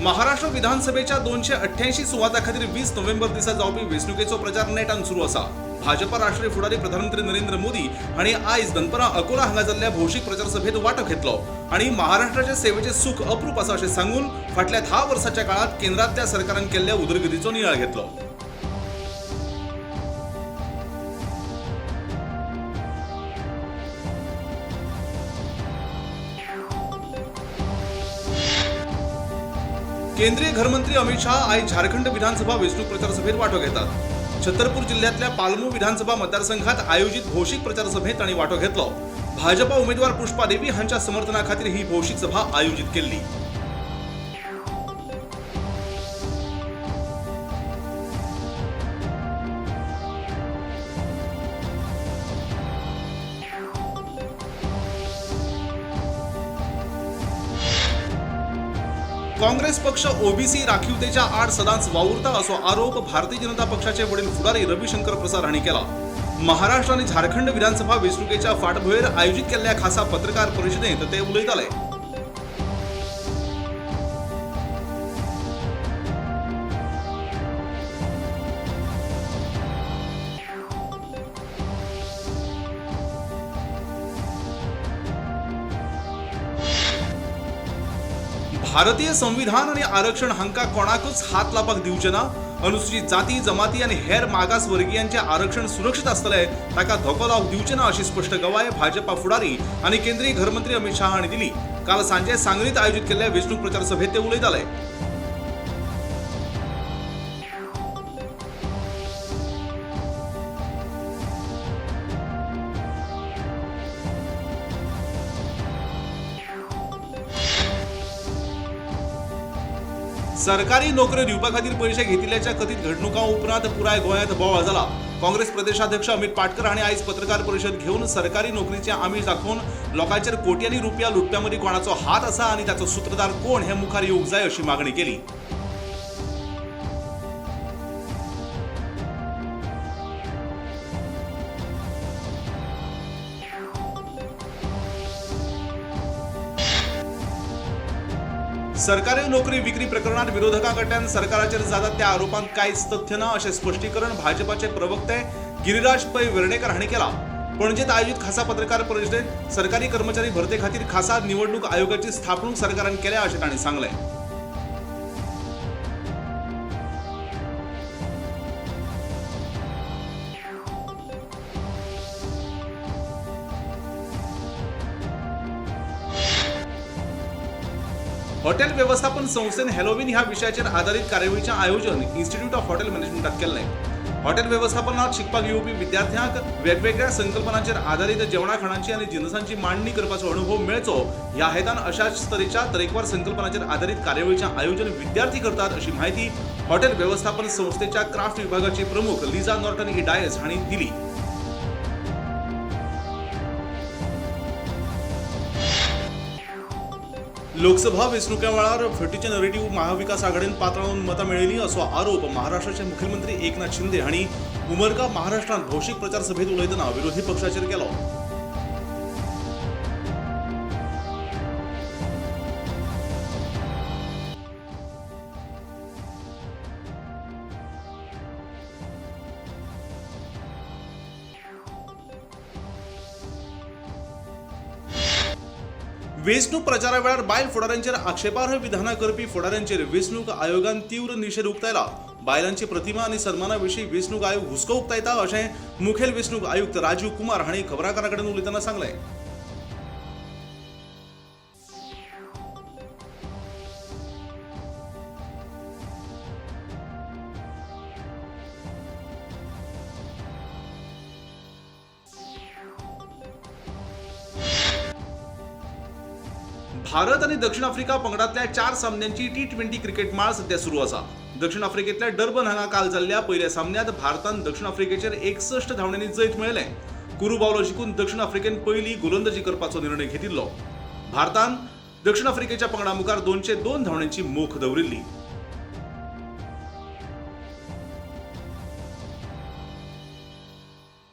महाराष्ट्र विधानसभेच्या 288 सुवातां खातीर 20 नोव्हेंबर दिसा जावपी वेंचणुकेचो प्रचार नेटान सुरू आसा. भाजपा राष्ट्रीय फुडारी प्रधानमंत्री नरेंद्र मोदी हांणी आयज दनपरां अकोला हांगा जाल्ल्या भौशीक प्रचार सभेत वांटो घेतलो आनी महाराष्ट्राचे सेवेचे सुख अप्रूप आसा अशें सांगून फाटल्या 10 वर्साच्या काळात केंद्रांतल्या सरकारान केल्ल्या उदरगतीचो नियाळ घेतलो. केंद्रीय घरमंत्री अमित शाह आयज झारखंड विधानसभा वेंचणूक प्रचार सभेत वांटो घेतात. छतरपूर जिल्ह्यातल्या पालमू विधानसभा मतदारसंघात आयोजित भौशीक प्रचार सभेत तांणी वांटो घेतलो. भाजपा उमेदवार पुष्पा देवी हांच्या समर्थना खातीर ही भौशीक सभा आयोजित केल्ली. काँग्रेस पक्ष ओबीसी राखीवतेच्या आड सदांच वावुरता असो आरोप भारतीय जनता पक्षाचे वडील फुडारी रविशंकर प्रसाद हांणी केला. महाराष्ट्र आनी झारखंड विधानसभा वेंचणुकेच्या फाटभुंयेर आयोजीत केल्ल्या खासा पत्रकार परिशदेंत ते उलयताले. भारतीय संविधान आनी आरक्षण हांकां कोणाकूच हात लावपाक दिवचे ना. अनुसूचित जाती, जमाती आनी हेर मागास वर्गीयांचें आरक्षण सुरक्षीत आसतलें, ताका धोको लावंक दिवचे ना अशी स्पश्ट गवाय भाजपा फुडारी आनी केंद्रीय घरमंत्री अमित शाह हांणी दिली. काल सांजे सांगलींत आयोजीत केल्ल्या वेंचणूक प्रचार सभेंत ते उलयताले. सरकारी नोकऱ्यो दिवपा खातीर पयशे घेतिल्ल्याच्या कथीत घडणुकां उपरांत पुराय गोंयांत बोवाळ जाला. काँग्रेस प्रदेशाध्यक्ष अमित पाटकर हांणी आयज पत्रकार परिशद घेवन सरकारी नोकरीचें आमीश दाखोवन लोकांचेर कोट्यांनी रुपया लुटप्यां मदीं कोणाचो हात आसा आनी ताचो सुत्रधार कोण हें मुखार येवंक जाय अशी मागणी केली. सरकारी नोकरी विक्री प्रकरणात विरोधकां कडल्यान सरकाराचेर जातात त्या आरोपांत कांयच तथ्य ना अशें स्पश्टीकरण भाजपाचे प्रवक्ते गिरिराज पै वेर्णेकर हांणी केलां. पणजेंत आयोजीत खासा पत्रकार परिशदेंत सरकारी कर्मचारी भरते खातीर खासा निवडणूक आयोगाची स्थापणूक सरकारान केल्या अशें तांणी सांगलें. हॉटेल व्यवस्थापन संस्थेन हॅलोवीन ह्या विशयाचेर आदारीत कार्यावळीचें आयोजन इन्स्टिट्यूट ऑफ हॉटेल मॅनेजमेंटात केल्लें. हॉटेल वेवस्थापनात शिकपाक येवपी विद्यार्थ्यांक वेगवेगळ्या संकल्पनांचेर आदारीत जेवणा खाणांची आनी जिनसांची मांडणी करपाचो अणभव मेळचो ह्या हेतान अशाच तरेच्या तरेकवार संकल्पनांचेर आदारीत कार्यावळीचें आयोजन विद्यार्थी करतात अशी म्हायती हॉटेल वेवस्थापन संस्थेच्या क्राफ्ट विभागाची प्रमुख लिझा नॉर्टन ई डायस हांणी दिली. लोकसभा वेंचणुके वेळार फटीचे नरेटिव्ह महाविकास आघाडीन पातळावन मतां मेळयलीं असो आरोप महाराष्ट्राचे मुखेलमंत्री एकनाथ शिंदे हांणी उमरगा महाराष्ट्रांत भौशीक प्रचार सभेंत उलयतना विरोधी पक्षाचेर केलो. वेंचणूक प्रचारा वेळार बायल फुडाऱ्यांचेर आक्षेपार्ह विधानां करपी फुडाऱ्यांचेर वेंचणूक आयोगान तीव्र निशेध उक्तायला. बायलांची प्रतिमा आनी सन्माना विशीं वेंचणूक आयोग हुस्को उक्तायता अशें मुखेल वेंचणूक आयुक्त राजीव कुमार हांणी खबराकारां कडेन उलयतना सांगलें. भारत आनी दक्षिण आफ्रिका पंगडांतल्या 4 सामन्यांची टी-20 क्रिकेट माळ सध्या सुरू आसा. दक्षिण आफ्रिकेंतल्या डर्बन हांगा काल जाल्ल्या पयल्या सामन्यांत भारतान दक्षिण आफ्रिकेचेर 61 धांवड्यांनी जैत मेळयलें. कुरू बावलो जिखून दक्षिण आफ्रिकेन पयली गोलंदाजी करपाचो निर्णय घेतिल्लो. भारतान दक्षिण आफ्रिकेच्या पंगडा मुखार 202 धांवड्यांची मोख दवरिल्ली.